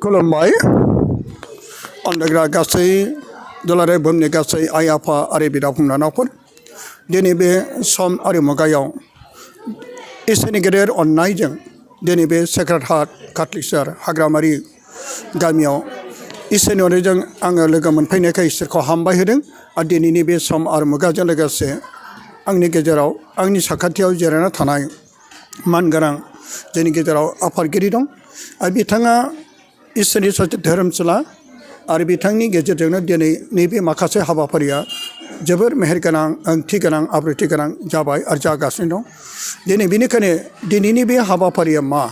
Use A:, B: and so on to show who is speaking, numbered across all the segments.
A: खुलुमबाय अनदायग्रा गासै दुलाराय बुहुमनि गासै आइ आफा आरो बिदा फंबायफोर दिनै बे सम आरो मुगायाव इसोरनि गेदेर अननायजों दिनै बे सेक्रेड हार्ट काथलिक हाग्रामारि गामियाव इसोरनि अननायजों आङो लोगो मोनफैनायखाय इसोरखौ हामबाय होदों आरो दिनैनि बे सम आरो मुगाजों लोगोसे आंनि गेजेराव आंनि साखाथियाव जिरायना थानाय मानगोनां जोंनि गेजेराव आफादगिरि दं आरो बिथाङा इसोरनि सासे धोरोमसुला आरो बिथांनि गेजेरजोंनो दिनै नैबे माखासे हाबाफारिया जोबोर मेहेरगोनां ओंथि गोनां आब्रुथि गोनां जाबाय आरो जागासिनो दं दिनै बेनिखायनो दिनैनि बे हाबाफारिया मा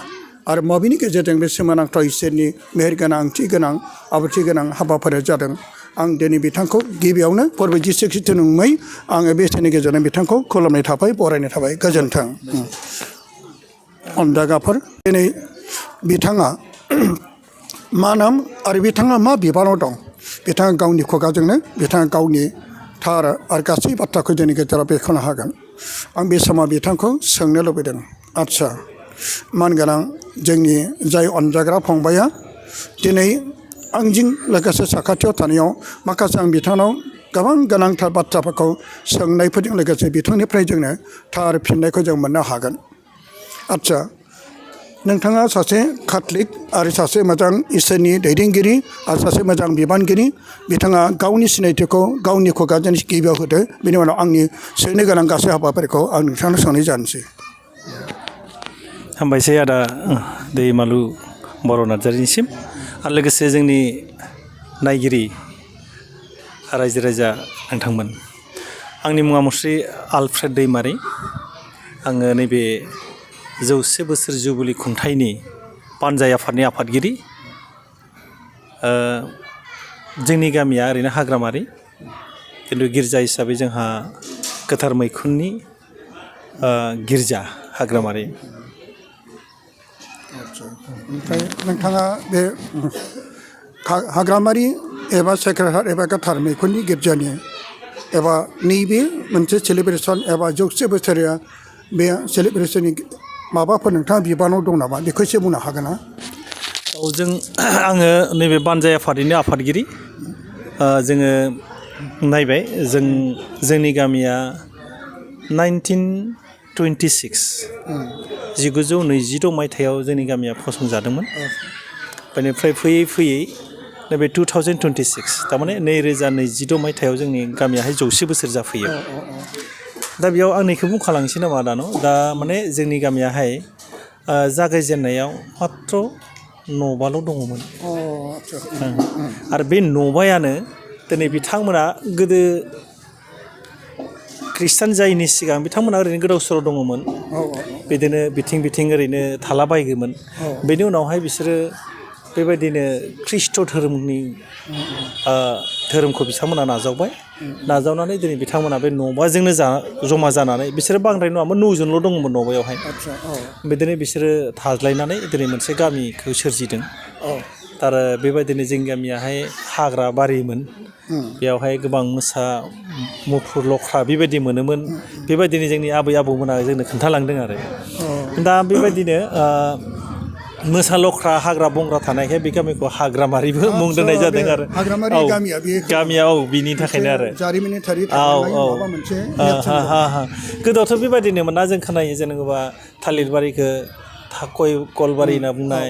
A: आरो माबेनि गेजेरजों बे सोमोनांथाव इसोरनि मेहेरगोनां ओंथि गोनां आब्रुथि गोनां हाबाफारिया जादों आं दिनै बिथांखौ गिबियावनो फोरबो जिसु ख्रीष्टनि मुङै आङो बे इसोरनि गेजेरजों बिथांखौ खुलुमनाय थाबाय बरायनाय थाबाय गोजोन्थों अनदायग्राफोर दिनै बिथाङा मा नाम आरो बिथाङा मा बिबानाव दं बिथाङा गावनि खुगाजोंनो बिथाङा गावनि थार आरो गासै बाथ्राखौ जोंनि गेजेराव बेखेवनो हागोन आं बे समाव बिथांखौ सोंनो लुबैदों आदसा मानगोनां जोंनि जाय अनजाग्रा फंबाया दिनै आंजों लोगोसे साखाथियाव थानायाव माखासे आं बिथांनाव गोबां गोनांथार बाथ्राफोरखौ सोंनायफोरजों लोगोसे बिथांनिफ्राय जोंनो थार फिननायखौ जों मोननो हागोन आदसा नोंथाङा सासे काथलिक आरो सासे मोजां इसोरनि दैदेनगिरि आरो सासे मोजां बिबानगिरि बिथाङा गावनि सिनायथिखौ गावनि खुगाजों गिबियाव होदो बेनि उनाव आंनि सोंनो गोनां गासै हाबाफारिखौ आं नोंथांनो सोंनाय जानोसै
B: हामबायसै आदा दैमालु बर' नार्जारिनिसिम आरो लोगोसे जोंनि नायगिरि रायजो राजा नोंथांमोन आंनि मुङा मुस्रि आलफ्रेड दैमारि आङो नैबे 100 बोसोर जुबिली खुंथायनि पानजाय आफादनि आफादगिरि जोंनि गामिया ओरैनो हाग्रामारि खिन्थु गिर्जा हिसाबै जोंहा गोथार मैखुननि गिर्जा हाग्रामारि
A: ओमफ्राय नोंथाङा बे हाग्रामारि एबा सेक्रेड हार्ट एबा गोथार मैखुननि गिर्जानि एबा नैबे मोनसे सेलिब्रेसन एबा 100 बोसोरिया बे सेलिब्रेसननि माबाफोर नोंथाङा बिबानाव दं नामा बेखौ एसे बुंनो हागोन ना
B: औ आङो नैबे पानजाय आफादनिनो आफादगिरि जोङो नायबाय जोंनि गामिया 1926 मायथाइयाव जोंनि गामिया फसंजादोंमोन बेनिफ्राय फैयै फैयै नैबे 2026 थारमाने 2026 मायथाइयाव जोंनि गामियाहाय 100 बोसोर जाफैयो दा बेयाव आं नैखौ बुंखालांनोसै नामा दानो दा माने जोंनि गामियाहाय जागायजेननायाव मात्र 9 दङमोन आरो बे 9यानो दिनै बिथांमोना गोदो ख्रिस्टान जायैनि सिगां बिथांमोना ओरैनो गोदाव सोराव दङमोन बिदिनो बिथिं ओरैनो थालाबायगोमोन बेनि उनावहाय बिसोरो बेबायदिनो ख्रिस्ट धोरोमनि धोरोमखौ बिथांमोना नाजावनानै दिनै बिथांमोना बे 9जोंनो जमा जानानै बिसोरो बांद्राय नङामोन 9जनल' दङमोन 9यावहाय बिदिनो बिसोरो थाज्लायनानै दिनै मोनसे गामिखौ सोरजिदों आरो बेबायदिनो जोंनि गामियाहाय हाग्रा बारिमोन बेयावहाय गोबां मोसा मुफुर लख्रा बेबायदि मोनोमोन बेबायदिनो जोंनि आबै आबौमोना जोंनो खोन्थालांदों आरो दा बेबायदिनो मोसा लख्रा हाग्रा बंग्रा थानायखाय बे गामिखौ हाग्रामारिबो मुं दोननाय जादों आरो गामिया बिनि थाखायनो आरो गोदोआवथ' बेबायदिनो मोना जों खोनायो जेनेबा थालिर बारिखौ गय कलबारि होनना बुंनाय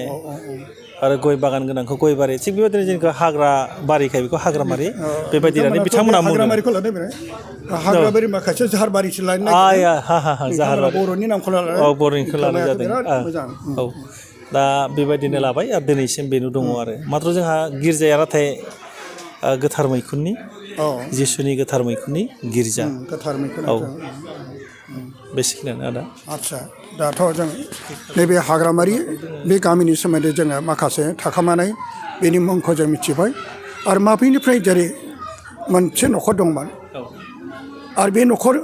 B: आरो गय बागान गोनांखौ गय बारि थिग बेबायदिनो जोंखौ हाग्रा बारिखाय बेखौ हाग्रामारि बेबायदि होननानै बिथांमोना
A: हाग्राबारि माखासे जाहारबारिसो लानो बर'नि नामखौ
B: बर'निखौ लानाय जादों औ दा बेबायदिनो लाबाय आरो दिनैसिम बेनो दङ आरो माथ्र जोंहा गिर्जाया नाथाय गोथार मैखुननि जिसुनि गोथार मैखुननि गिर्जा औ बेसिखिनियानो आदा
A: आदसा दाथ' जों नैबे हाग्रामारि बे गामिनि सोमोन्दै जोङो माखासे थाखोमानाय बेनि मुंखौ जों मिथिबाय आरो माबेनिफ्राय जेरै मोनसे न'खर दंमोन आरो बे न'खर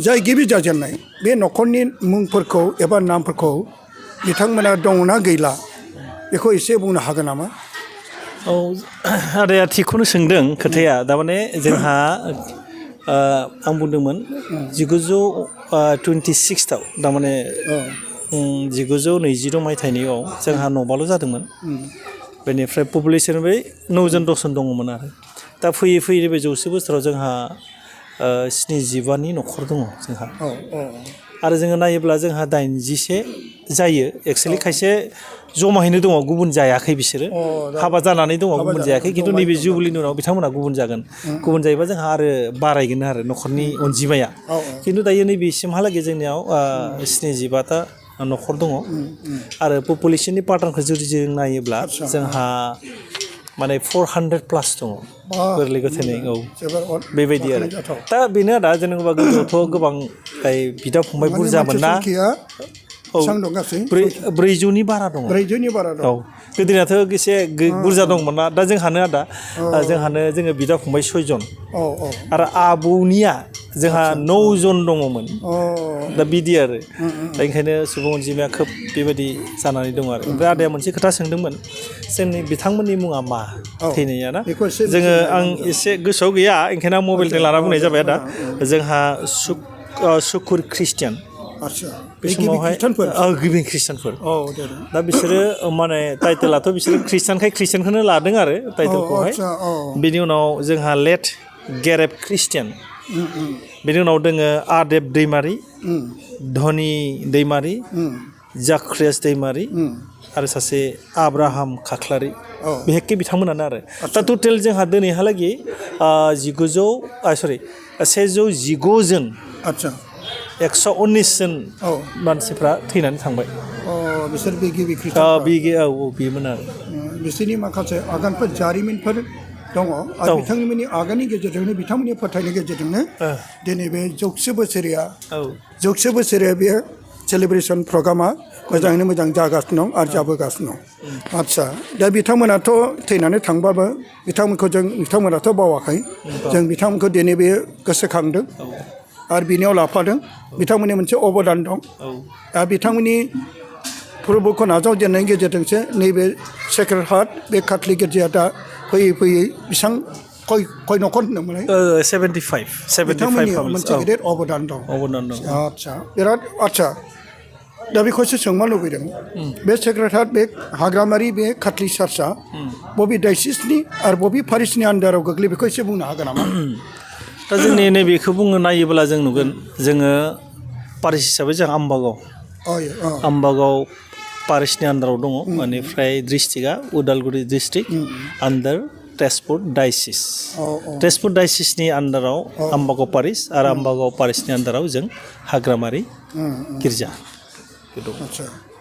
A: जाय गिबि जाजेननाय बे न'खरनि मुंफोरखौ एबा नामफोरखौ बिथांमोना दंना गैला बेखौ एसे बुंनो हागोन नामा
B: औ आदाया थिगखौनो सोंदों खोथाया थारमाने जोंहा आं बुंदोंमोन 1926 थारमाने 1926 मायथाइनियाव जोंहा 9 जादोंमोन बेनिफ्राय पपुलेसन बै 9 10 दङमोन आरो दा फैयै फैयै बे 100 बोसोराव जोंहा 75नि न'खर दङ जोंहा आरो जोङो नायोब्ला जोंहा 81 जायो एक्चुअलि खायसे जमाहैनो दङ गुबुन जायाखै बिसोरो हाबा जानानै दङ गुबुन जायाखै खिन्थु नैबे जुबिलिनि उनाव बिथांमोना गुबुन जागोन गुबुन जायोबा जोंहा आरो बारायगोन आरो न'खरनि अनजिमाया खिन्थु दायो नैबेसिमहालागै जोंनियाव 75ता न'खर दङ आरो पपुलेसननि पाटार्नखौ जुदि जों नायोब्ला जोंहा माने 400 प्लास दङ गोरलै गथायनाय बेबायदि आरो दा बेनो आदा जेनेबा गोदोआवथ' गोबां बिदा फंबाय बुरजामोन ना 400नि बारा दङ गोदोनियाथ' एसे बुरजा दंमोन ना दा जोंहानो आदा जोङो बिदा फंबाय 6 जन आरो आबौनिया जोंहा 9 जन दङमोन दा बिदि आरो दा ओंखायनो सुबुं अनजिमाया खोब बेबायदि जानानै दङ आरो ओमफ्राय आदाया मोनसे खोथा सोंदोंमोन जोंनि बिथांमोननि मुङा मा थैनाया ना जोङो आं एसे गोसोआव गैया ओंखायनो आं मबाइलजों लाना बुंनाय जाबाय आदा जोंहा सुकुर ख्रिस्टियान बे समावहाय गिबि ख्रिस्टानफोर दा बिसोरो माने टाइटेलाथ' बिसोरो ख्रिस्टानखाय ख्रिस्टानखौनो लादों आरो टाइटेलखौहाय बेनि उनाव जोंहा लेट गेरेब ख्रिस्टियान बेनि उनाव दोङो आदेब दैमारि धनि दैमारि जाख्रियास दैमारि आरो सासे आब्राहाम खाख्लारि बेहेखे बिथांमोनानो आरो दा टटेल जोंहा दिनैहालागै 119 जन 119 जन मानसिफ्रा थैनानै थांबाय
A: बिसोर बे गिबि
B: बेमोन आरो
A: बिसोरनि माखासे आगानफोर जारिमिनफोर दङ आरो बिथांमोननि आगाननि गेजेरजोंनो बिथांमोननि फोथायनायनि गेजेरजोंनो दिनै बे 100 बोसोरिया बे सेलिब्रेसन प्रग्रामा मोजाङैनो मोजां जागासिनो दं आरो जाबोगासिनो दं आदसा दा बिथांमोनाथ' थैनानै थांबाबो बिथांमोनाथ' बावाखै जों बिथांमोनखौ दिनै बे गोसोखांदों आरो बिनियाव लाफादों बिथांमोननि मोनसे अबदान दं दा बिथांमोननि फोरबोखौ नाजावजेननायनि गेजेरजोंसो नैबे सेक्रेड हार्ट बे काथलिक गिर्जाया दा फैयै बेसेबां कय न'खर होनदोंमोनलाय
B: 75
A: बिथांमोननि मोनसे गेदेर अबदान दं आदसा बिराद आदसा दा बेखौसो सोंनो लुबैदों बे सेक्रेड हार्ट बे हाग्रामारि बे काथलिक चार्चआ बबे डायसिसनि आरो बबे पारिसनि आन्दाराव गोग्लैयो बेखौ एसे बुंनो हागोन नामा
B: दा जोंनि नैबेखौ बुंनो नायोब्ला जों नुगोन जोङो पारिस हिसाबै जों आम्बागाव पारिसनि आन्दाराव दङ बेनिफ्राय डिस्ट्रिक्टआ उदालगुरि डिस्ट्रिक्ट आन्दार तेजपुर डायसिसनि आन्दाराव आम्बागाव पारिस आरो आम्बागाव पारिसनि आन्दाराव जों हाग्रामारि गिर्जा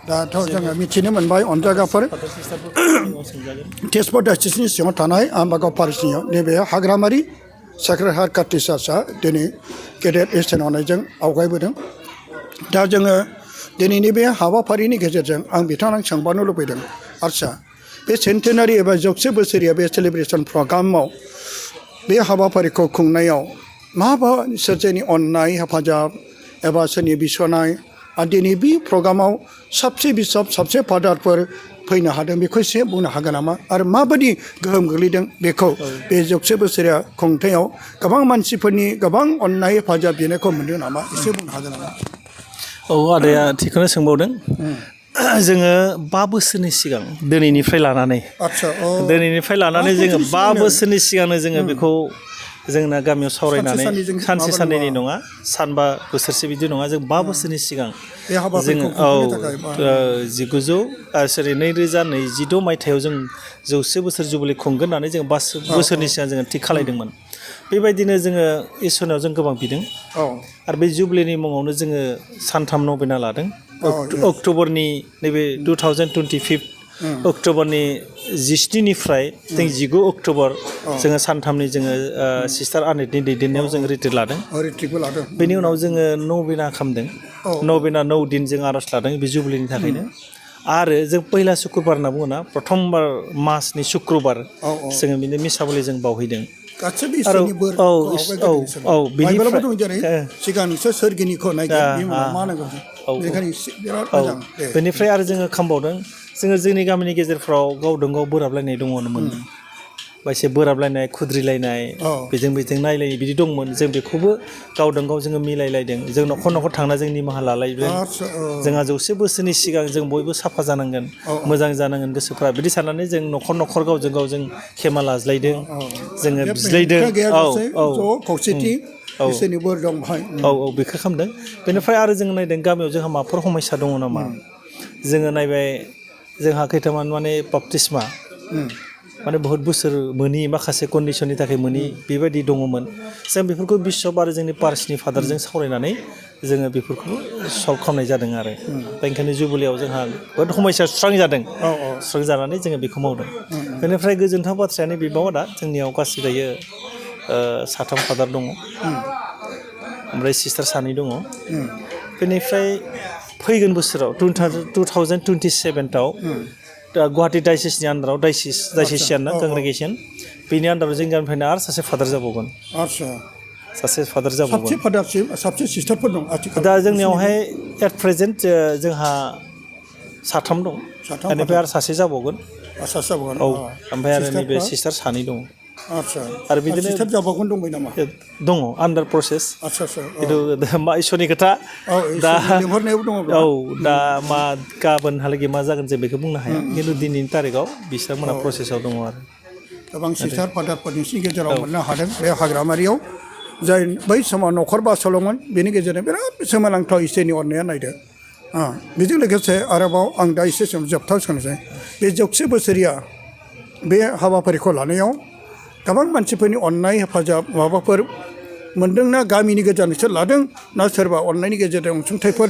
A: दाथ' जोङो मिथिनो मोनबाय अनजागाफोर तेजपुर डायसिसनि सिङाव थानाय आम्बागाव पारिसनियाव नैबे हाग्रामारि सेक्रेड हार्ट काथलिक चार्चआ दिनै गेदेर एसेन होनायजों आवगायबोदों दा जोङो दिनैनि बे हाबाफारिनि गेजेरजों आं बिथांनाव सोंबावनो लुबैदों आदसा बे सेन्टेनारि एबा 100 बोसोरिया बे सेलिब्रेसन प्रग्रामाव बे हाबाफारिखौ खुंनायाव माबा सोरजिनि अननाय हेफाजाब एबा सोरनि बिसनाय आरो दिनै बे प्रग्रामाव साबसे बिशप साबसे फादारफोर फैनो हादों बेखौ एसे बुंनो हागोन नामा आरो माबायदि गोहोम गोग्लैदों बेखौ बे 100 बोसोरिया खुंथायाव गोबां मानसिफोरनि गोबां अननाय हेफाजाब बिनायखौ मोनदों नामा एसे बुंनो हागोन नामा
B: आदाया थिखौनो सोंबावदों जोङो 5 बोसोरनि सिगां दिनैनिफ्राय लानानै जोङो 5 बोसोरनि सिगांनो जोङो बेखौ जोंना गामियाव सावरायनानै सानसे साननैनि नङा सानबा बोसोरसे बिदि नङा जों 5 बोसोरनि सिगां जोङो 2022 मायथाइयाव जों 100 बोसोर जुबिलि खुंगोन होननानै जों 5 बोसोरनि सिगां जोङो थिग खालायदोंमोन बेबायदिनो जोङो इसोरनाव जों गोबां बिदों आरो बे जुबिलिनि मुङावनो जोङो सानथाम नबेना लादों अक्ट'बरनि नैबे 2025 अक्ट'बरनि 17निफ्राय जों 19 अक्ट'बर जोङो सानथामनि जोङो सिस्टार आनेटनि दैदेननायाव जों रिट्रिट लादों बेनि उनाव जोङो नबेना खालामदों नबेना 9 दिन जों आर'ज लादों बे जुबिलिनि थाखायनो आरो जों पहिला सुक्रुबार होनना बुङोना प्रथमबार मासनि सुक्रुबार जोङो बिनि मिसाबलि जों बावहैदों बेनिफ्राय आरो जोङो खालामबावदों जोङो जोंनि गामिनि गेजेरफ्राव गावजों गाव बोराबलायनाय दङमोन बा एसे बोराबलायनाय खुद्रिलायनाय बेजों नायलायनाय बिदि दंमोन जों बेखौबो गावजों गाव जोङो मिलायलायदों जों न'खर न'खर थांना जों निमाहा लालायदों जोंहा 100 बोसोरनि सिगां जों बयबो साफा जानांगोन मोजां जानांगोन गोसोफ्रा बिदि साननानै जों न'खर न'खर गावजों गाव जों खेमा लाज्लायदों जोङो बिज्लायदों
A: खौसेथि इसोरनि बोर दं भाई
B: बेखौ खालामदों बेनिफ्राय आरो जों नायदों गामियाव जोंहा माबाफोर समस्या दङ नामा जोङो नायबाय जोंहा खैथामान माने बाप्तिस्मा माने बहुत बोसोर मोनि माखासे कन्डिसननि थाखाय मोनि बेबायदि दङमोन जों बेफोरखौ बिशप आरो जोंनि पार्सनि फादारजों सावरायनानै जोङो बेफोरखौ सल्भ खालामनाय जादों आरो दा ओंखायनो जुबिलियाव जोंहा बहुद समस्या सुस्रांजादों सुस्रांजानानै जोङो बेखौ मावदों बेनिफ्राय गोजोनथाव बाथ्रायानो बेबाव दा जोंनियाव गासै दायो 3 फादार दङ ओमफ्राय सिस्टार 2 दङ बेनिफ्राय फैगोन बोसोराव 2027आव गुवाहाटी डायसिसनि आन्दाराव डायसिसियान कंग्रेगेसन बेनि आन्दाराव जोंनि गामिनिफ्रायनो आरो सासे फादार जाबावगोन सासे फादार जाबावगोन
A: साबसे सिस्टारफोर दं आथिखालाव
B: दा जोंनियावहाय एट प्रेजेन्ट जोंहा 3 दं बेनिफ्राय आरो सासे जाबावगोन ओमफ्राय आरो नैबे सिस्टार 2 दङ आरो बिदिनो
A: सिस्टार जाबावगोन दंबाय नामा
B: दङ आन्डार प्रसेस खिन्थु मा इसोरनि खोथा दा
A: लिंहरनायाव दङ
B: दा मा गाबोनहालागै मा जागोन जों बेखौ बुंनो हाया खिन्थु दिनैनि तारिखाव बिसोरमोनहा प्रसेसआव दङ आरो
A: गोबां सिस्टार फादारफोरनि गेजेराव मोननो हादों बे हाग्रामारियाव जाय बै समाव न'खर बासल'मोन बेनि गेजेरजों बिराद सोमोनांथाव इसोरनि अननाया नायदों बेजों लोगोसे आरोबाव आं दा एसे जोबथाव सोंनोसै बे 100 बोसोरिया बे हाबाफारिखौ लानायाव गोबां मानसिफोरनि अननाय हेफाजाब माबाफोर मोनदोंना गामिनि गोजानसो लादों ना सोरबा अननायनि गेजेरजों अनसुंथाइफोर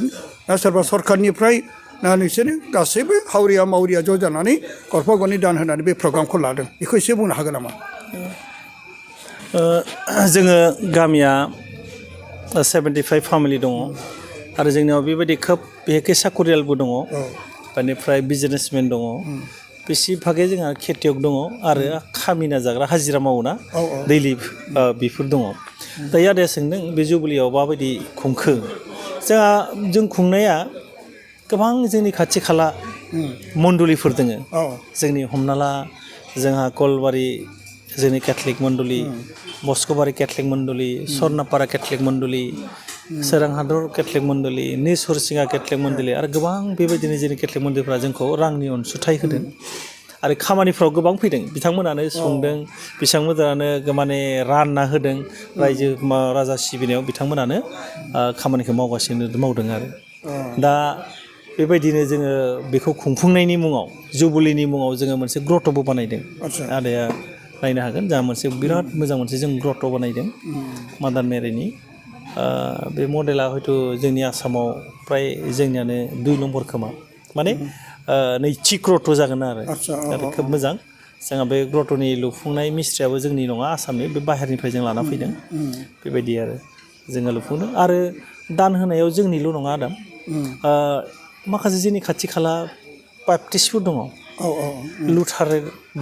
A: ना सोरबा सरकारनिफ्राय ना नोंसोरो गासैबो हावरिया मावरिया ज' जानानै गरफा गरनै दान होनानै बे प्रग्रामखौ लादों बेखौ एसे बुंनो हागोन नामा
B: जोङो गामिया 75 फेमिलि दङ आरो जोंनियाव बेबायदि खोब बेहेखे साखरियालबो दङ बेनिफ्राय बिजनेसमेन दङ बेसिभागै जोंहा खेथियक दङ आरो खामिना जाग्रा हाजिरा मावोना दैलि बेफोर दङ दायो आदाया सोंदों बे जुबिलियाव माबायदि खुंखो जों खुंनाया गोबां जोंनि खाथि खाला मण्डलिफोर दङ जोंनि हमना ला जोंहा कलबारि जोंनि केथलिक मण्डलि मस्क'बारि केथलिक मण्डलि सरनापारा केथलिक मण्डलि सोरां हादर केथलिक मण्डलि निज हरसिङा केथलिक मण्डलि आरो गोबां बेबायदिनो जोंनि केथलिक मन्दिरफ्रा जोंखौ रांनि अनसुंथाइ होदों आरो खामानिफ्राव गोबां फैदों बिथांमोनानो संदों बिथांमोनानो माने रानना होदों रायजो राजा सिबिनायाव बिथांमोनानो खामानिखौ मावदों आरो दा बेबायदिनो जोङो बेखौ खुंफुंनायनि मुङाव जुबिलिनि मुङाव जोङो मोनसे ग्रट'बो बानायदों आदाया नायनो हागोन जोंहा मोनसे बिराद मोजां मोनसे जों ग्रट' बानायदों मादार मेरिनि बे मडेला हयथ' जोंनि आसामाव फ्राय जोंनियानो 2 नम्बर खोमा माने नैथि ग्रट' जागोन आरो खोब मोजां जोंहा बे ग्रट'नि लुफुंनाय मिस्ट्रियाबो जोंनि नङा आसामनि बे बाहेरनिफ्राय जों लाना फैदों बेबायदि आरो जोङो लुफुंदों आरो दान होनायाव जोंनिल' नङा आदाम माखासे जोंनि खाथि खाला बाप्टिस्टफोर दङ लुथार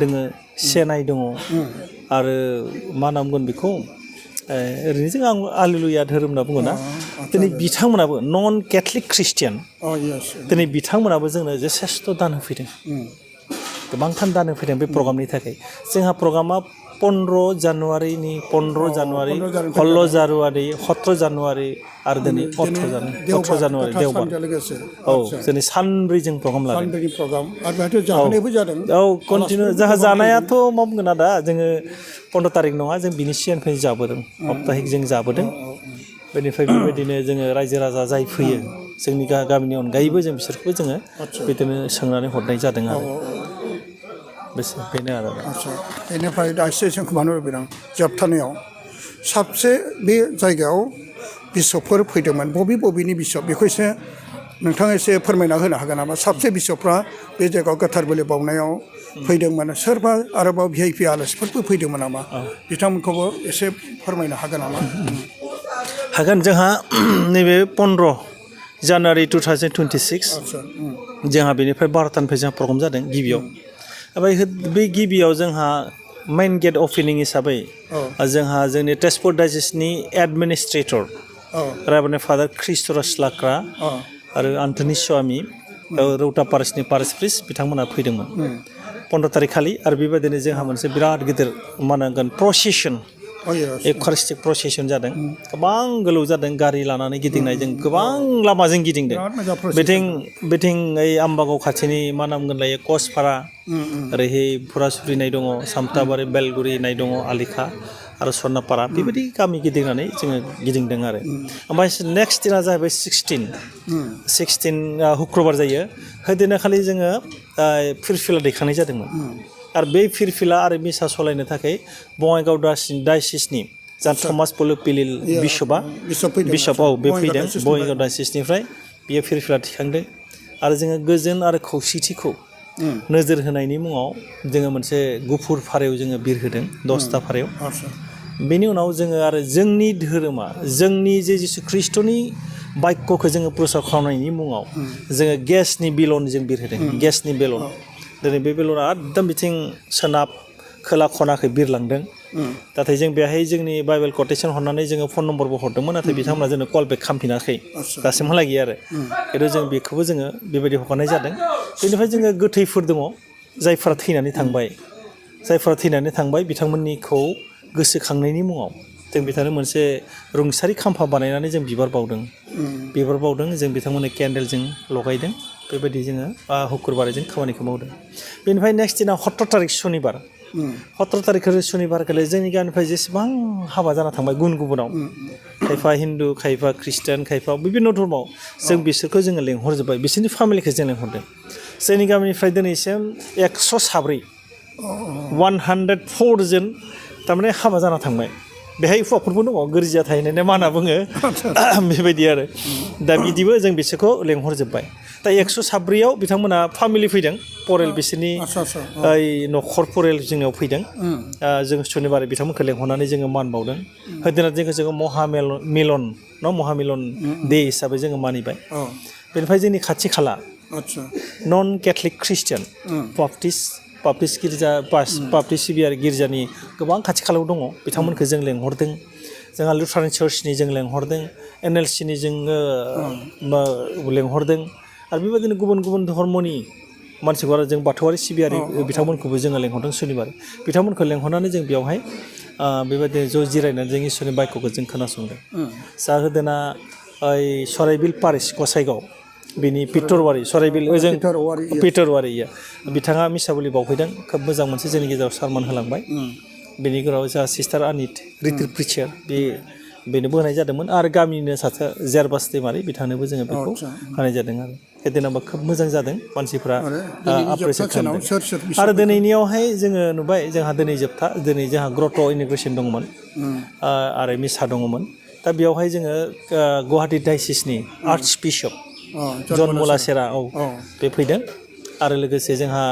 B: दङ सेनाय दङ आरो मा होनना बुंगोन बेखौ ओरैनो जों आलेलुया धोरोम होनना बुङो ना दिनै बिथांमोनाबो नन केथलिक ख्रिस्टियान दिनै बिथांमोनाबो जोंनो जथेस्थ' दान होफैदों गोबांथार दान होफैदों बे प्रग्रामनि थाखाय जोंहा प्रग्रामा 15 जानुवारि 16 जानुवारि 17 जानुवारि आरो दिनै 18 जानुवारि देवबार दिनै सानब्रै जों प्रग्राम लादों कन्टिनिउ जोंहा जानायाथ' मा बुंगोन आदा जोङो 15 तारिख नङा जों बिनि सिगांनिफ्रायनो जाबोदों सप्ताहिक जों जाबोदों बेनिफ्राय बेबायदिनो जोङो रायजो राजा जाय फैयो जोंनि गामिनि अनगायैबो जों बिसोरखौ जोङो बिदिनो सोंनानै हरनाय जादों आरो बेनो आरो
A: बेनिफ्राय दा एसे जोंखौ मानो लुबैदों जोबथानायाव साबसे बे जायगायाव बिशपफोर फैदोंमोन बबेनि बिशप बेखौ एसे नोंथाङा एसे फोरमायना होनो हागोन नामा साबसे बिशपफ्रा बे जायगायाव गोथार बोलि बावनायाव फैदोंमोन सोरबा आरोबाव VIP आलासिफोरबो फैदोंमोन नामा बिथांमोनखौबो एसे फोरमायनो हागोन नामा
B: हागोन जोंहा नैबे 15 जानुवारि 2026 जोंहा बेनिफ्राय 12टानिफ्राय जोंहा प्रग्राम जादों गिबियाव ओमफ्राय बे गिबियाव जोंहा मेइन गेट अपेनिं हिसाबै जोंहा जोंनि तेजपुर डायसिसनि एडमिनिस्ट्रेटर रेभारेन्ड फादार ख्रिस्ट'राज लाक्रा आरो आन्टनि स्वामी रौता पारिसनि पारिस प्रिस्ट बिथांमोना फैदोंमोन 15 तारिख खालि आरो बेबायदिनो जोंहा मोनसे बिराद गिदिर मा होनांगोन प्रसेसन एकारिस्टिक प्रसेसन जादों गोबां गोलाव जादों गारि लानानै गिदिंनायजों गोबां लामाजों गिदिंदों बिथिं ओइ आम्बागाव खाथिनि मा नाम होनलाय कसपारा ओरैहाय फुरासुरिनाय दङ सामताबारि बेलगुरि होननाय दङ आलिखा आरो सरनापारा बेबायदि गामि गिदिंनानै जोङो गिदिंदों आरो ओमफ्राय नेक्स्ट दिना जाहैबाय 16 हुक्रबार जायो हैदिनखालि जोङो फिरफिला दैखांनाय जादोंमोन आरो बे फिरफिला आरो मिसा सलायनो थाखाय बङाइगाव डायसिसनि जा थमास पल पिलिल बिशपआव बे फैदों बङाइगाव डायसिसनिफ्राय बियो फिरफिला दिखांदों आरो जोङो गोजोन आरो खौसेथिखौ नोजोर होनायनि मुङाव जोङो मोनसे गुफुर फारायाव जोङो बिरहोदों 10ता फारायाव बेनि उनाव जोङो आरो जोंनि धोरोमा जोंनि जे जिसु ख्रिस्ट'नि बाक्यखौ जोङो प्रसार खालामनायनि मुङाव जोङो गेसनि बेलन जों बिरहोदों गेसनि बेलन दिनै बे बेलना एकदम बिथिं सोनाब खोला खनाखै बिरलांदों नाथाय जों बेहाय जोंनि बाइबेल कटेसन हरनानै जोङो फन नम्बरबो हरदोंमोन नाथाय बिथांमोना जोंनो कल बेक खालामफिनाखै दासिमहालागै आरो खिन्थु जों बेखौबो जोङो बेबायदि हगारनाय जादों बेनिफ्राय जोङो गोथैफोर दङ जायफोरा थैनानै थांबाय बिथांमोननिखौ गोसोखांनायनि मुङाव जों बिथांनो मोनसे रुंसारि खाम्फा बानायनानै जों बिबार बावदों जों बिथांमोननो केन्डेलजों लगायदों बेबायदि जोङो हुक्रबारै जों खामानिखौ मावदों बेनिफ्राय नेक्स्ट दिना 17 तारिख सनिबार 17 तारिख सनिबारखालि जोंनि गामिनिफ्राय जेसेबां हाबा जाना थांबाय गुबुनाव खायफा हिन्दु खायफा ख्रिस्टियान खायफा बिभिन्न धर्मआव जों बिसोरखौ जोङो लेंहरजोब्बाय बिसोरनि फेमिलिखौ जों लेंहरदों जोंनि गामिनिफ्राय दिनैसिम 104 104 जन थारमाने हाबा जाना थांबाय बेहाय हौवाफोरबो दङ गोरजिया थाहैनाय मा होनना बुङो बेबायदि आरो दा बिदिबो जों बिसोरखौ लेंहरजोब्बाय दा 104 बिथांमोना फेमिलि फैदों परेल बिसोरनि ओइ न'खर परेल जोंनियाव फैदों जों सनिबार बिथांमोनखौ लेंहरनानै जोङो मान बावदों हैदिना जोङो महामिलन दे हिसाबै जोङो मानिबाय बेनिफ्राय जोंनि खाथि खाला नन केथलिक ख्रिस्टियान बाप्टिस्ट गिर्जा बाप्टिस्ट सिबियारि गिर्जानि गोबां खाथि खालायाव दङ बिथांमोनखौ जों लेंहरदों जोंहा लुथारान चार्चनि जों लेंहरदों NLCनि जोङो लेंहरदों आरो बेबायदिनो गुबुन गुबुन धर्मनि मानसिफोर आरो जों बाथौआरि सिबियारि बिथांमोनखौबो जोङो लेंहरदों सनिबार बिथांमोनखौ लेंहरनानै जों बेयावहाय बेबायदिनो ज' जिरायनानै जों इसोरनि बाक्यखौ जों खोनासंदों जाहोदोना ओइ सराइबिल पारिस गसाइगाव बिनि पिटरवारि सराइबिल ओजों पिटरवारिया बिथाङा मिसाबुलि बावफैदों खोब मोजां मोनसे जोंनि गेजेराव सारमन होलांबाय बेनि गेजेराव जोंहा सिस्टार आनित रिट्रिट प्रिचार बेनोबो होनाय जादोंमोन आरो गामिनिनो सासे जेरबास दैमारि बिथांनोबो जोङो बेखौ होनाय जादों आरो हैदिनाबा खोब मोजां जादों मानसिफ्रा एप्रिसियेट खालामदों आरो दिनैनियावहाय जोङो नुबाय जोंहा दिनै जोंहा ग्रथ' इन'ग्रेसन दंमोन आरो मिसा दङमोन दा बेयावहाय जोङो गुवाहाटि डायसिसनि आर्च बिशप जन मुलासेरा बे फैदों आरो लोगोसे जोंहा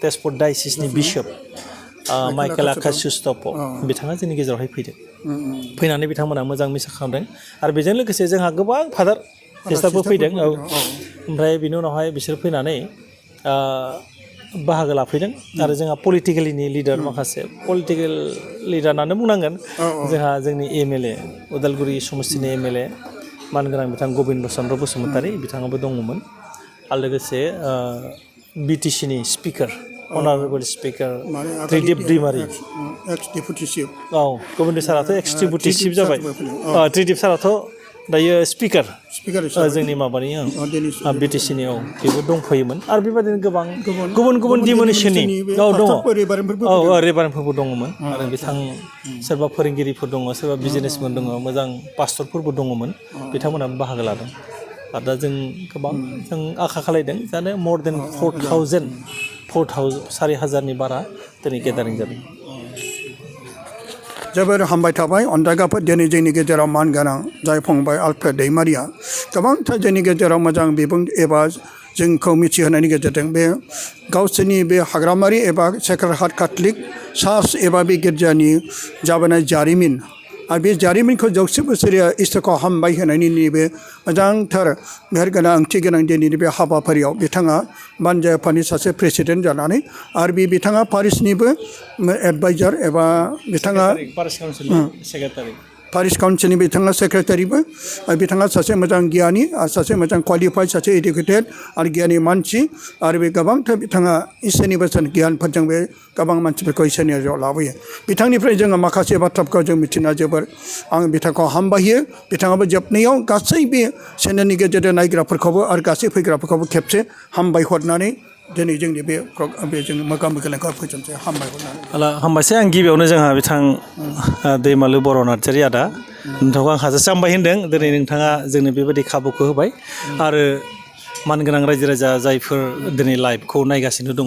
B: तेजपुर डायसिसनि बिशप माइकेल आकाशुस्तप बिथाङा जोंनि गेजेरावहाय फैनानै बिथांमोना मोजां मिसा खालामदों आरो बेजों लोगोसे जोंहा गोबां फादार सिस्टारबो फैदों ओमफ्राय बिनि उनावहाय बिसोर फैनानै बाहागो लाफैदों आरो जोंहा पलिटिकेलनि लिडार माखासे पलिटिकेल लिडार होननानै बुंनांगोन जोंहा जोंनि MLA उदालगुरि समस्तिनि MLA मानगोनां बिथां गबिन्द चन्द्र बसुमतारी बिथाङाबो दङमोन आरो लोगोसे BTCनि स्पिकार अनारेबल स्पिकार त्रिदिप दैमारि गबिन्द साराथ' एक्स डिपुटि चिफ जाबाय त्रिदिप साराथ' दायो स्पिकार जोंनि माबानि BTCनि बेबो दंफैयोमोन आरो बेबायदिनो गोबां गुबुन डिमोनेसननि दङ रेभारेन्डफोरबो दङमोन आरो बिथां सोरबा फोरोंगिरिफोर दङ सोरबा बिजनेसमेन दङ मोजां पास्टरफोरबो दङमोन बिथांमोनाबो बाहागो लादों आरो दा जों गोबां जों आखा खालायदों जानो मर देन 4,000 बारा दिनै गेदारिं जादों
A: जोबोर हामबाय थाबाय अनदाइगाफोर दिनै जोंनि गेजेराव मान गोनां जाय फंबाय आलफ्रेड दैमारिया गोबांथार जोंनि गेजेराव मोजां बिबुंथि एबा जोंखौ मिथिहोनायनि गेजेरजों बे गावसोरनि बे हाग्रामारि एबा सेक्रेड हार्ट कैथलिक चार्च एबा बे गिर्जानि जाबोनाय जारिमिन आरो बे जारिमिनखौ 100 बोसोरिया इसोरखौ हामबाय होनायनि नैबे मोजांथार मेहेरगोनां ओंथि गोनां दिनैनि बे हाबाफारियाव बिथाङा बानजाय आफादनि सासे प्रेसिडेन्ट जानानै आरो बिथाङा पारिसनिबो एडभाइजार एबा बिथाङा पारिश काउन्सिलनि बिथाङा सेक्रेटारिबो बिथाङा सासे मोजां गियानि आरो सासे मोजां क्वालिफाइड सासे इडुकेटेड आरो गियानि मानसि आरो बे गोबांथार बिथाङा इसोरनि बोसोन गियानफोरजों बे गोबां मानसिफोरखौ इसोरनि रायजोआव लाबोयो बिथांनिफ्राय जोङो माखासे बाथ्राफोरखौ जों मिथिना जोबोर आं बिथांखौ हामबायो बिथाङाबो जोबनायाव गासै बे चेनेलनि गेजेरजों नायग्राफोरखौबो आरो गासै फैग्राफोरखौबो खेबसे हामबाय हरनानै दिनै जोंनि बे जों मोगा मोगि लायनायखौ फोजोबनोसै हामबाय हरनानै
B: हामबायसै आं गिबियावनो जोंहा बिथां दैमालु बर' नार्जारि आदा नोंथांखौ आं हाजासे हामबाय होनदों दिनै नोंथाङा जोंनो बेबायदि खाबुखौ होबाय आरो मानगोनां रायजो राजा जायफोर दिनै लाइभखौ नायगासिनो दङ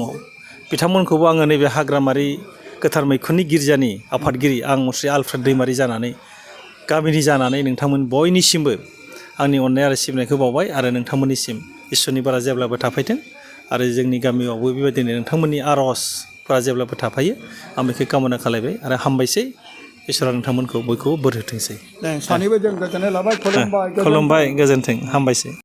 B: बिथांमोनखौबो आङो नैबे हाग्रामारि गोथार मैखुननि गिर्जानि आफादगिरि आं मुस्रि आलफ्रेड दैमारि जानानै गामिनि जानानै नोंथांमोन बयनिसिमबो आंनि अननाय आरो सिबिनायखौ बावबाय आरो नोंथांमोननिसिम इसोरनि बारा जेब्लाबो थाफैथों आरो जोंनि गामियावबो बेबायदिनो नोंथांमोननि आर'जफोरा जेब्लाबो थाफायो आं बेखौ कामना खालायबाय आरो हामबायसै इसोरा नोंथांमोनखौ बयखौबो बोर होथोंसै
A: सानैबो जों गोजोननाय लाबाय
B: खुलुमबाय गोजोन्थों हामबायसै